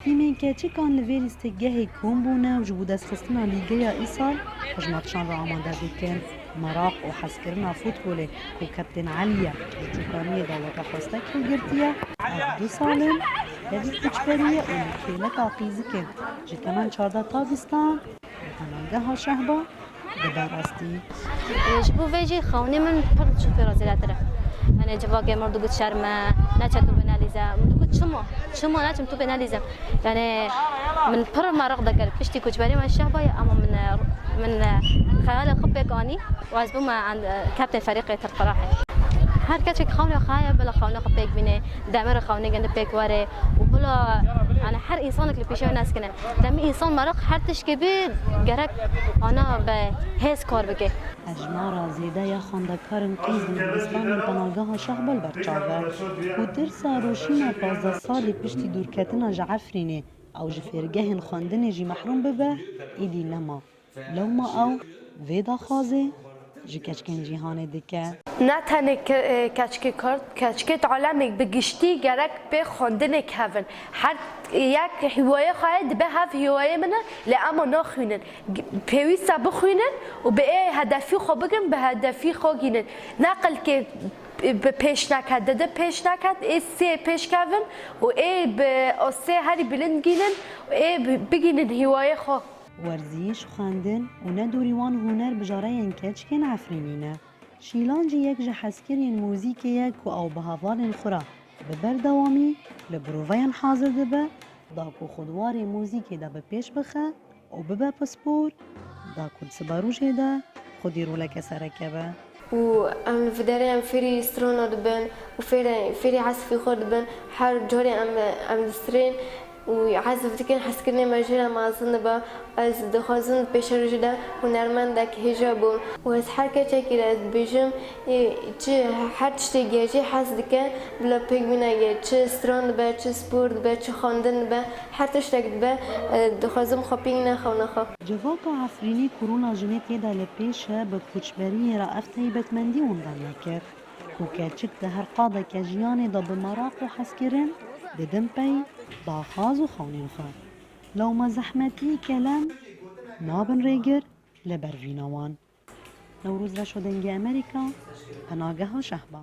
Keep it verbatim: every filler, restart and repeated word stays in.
Tîmên keçikan li vê lîstikgehê kom bûne û ji bo destxistina lîgeya îsal xwe ji nexşan re amade dikin. Meraq û hezkirina futbolê ku Kaptên Elî ye ji çûkaniyê de weke xwestek hilgirtiye, ev du sal in tevî koçberî ye û li kêleka qîzikê ji temen çardeh tabistan li Penalgeha Şehba dibe rastî. Ji bo vê jî xewnê min pir çû pê re zêdetir e. Yanê civakê min digot şerm e, neçe tu bê nelîze. Min digot çima? Çima neçim tu bê nelîze? Yanê min pir meraq dikir. Piştî koçberî me Şehba ye, ama min, min xeyalê xwe pêk anî û ez bûme end-, kaptên ferîqê Tirk Qirahê. Her keçek xewnê xwe heye, bila xewnê xwe pêk bîne, demê re xewnê gende pêk were û bila, yanê her însanek li pêşiya wê neskine. Demê însan meraq her tişkê bê gerek ana bi hêz kar bike. Hejmara zêde ya xwendekarên qîz li dibistanên Penalgeha Şehba li ber çav e. Ku tirsa roşîna pazdeh salî piştî dûrketina ji Efrînê ew ji fêrgehên xwendinê jî mehrûm bibe, êdî nema. Lewma ew vê daxwazê ji keçikên cîhanê dike. Ne tenê ke-, e, keçikê Kurd, keçikê alemê bi giştî gerek pê xwendinê kevin. Her yek hîwayê xwe heye, dibe hev hîwayê min e, lê ema naxwînin. G-, pêwîst e bixwînin û bi ê hedefî xwe bikin, bi hedefî xwe gînin. Ne qilkê, e, bi pêş neket, didi pêş neket, ê sê pêş kevin û ê bi o sê herî bilind gînin û ê bi-, bigînin hîwayê xwe. Werzîş, xwendin û nedûrî wan huner bijareyên keçikên Efrînî ne. Şîlan jî yek ji hezkiriyên muzîkê ye ku ew bi hevalên xwe re bi berdewamî li biroveyan hazir dibe, da ku xwe di warê muzîkê de bi pêş bixe û bibe pispor, da ku di sibarojê de xwedî roleke sereke be. Û em li vê derê em fêrî strana dibin û fêrê, fêrî ezfî xwe dibin. Her carê em, em distrên û ezf dikin, hezkirinê me jê re mezin dibe. Ez dixwazim di pêşerojê de hunermendek hêja bûm û ez her keçekî re ez dibêjim, ê, çi her tiştê ge jê hez dike, bila pêk bîne ge, çi stran dibe, çi spor dibe, çi xwendin dibe, her tiştek dibe, e, dixwazim xwe pêk ne xewna xwe. Civaka Efrînî ku rûna jinê tê de li pêş e, bi koçberiyê re ev taybetmendî winda nekir. Ku keçik di her qadeke jiyanê de bi meraq û hezkirin didin pey daxwaz û xewnên xwe. Lewma zehmetî, kelem nabin rêgir li ber vîna wan. Newroz Reşo, Dengê Amerîka, Penageha Şehba.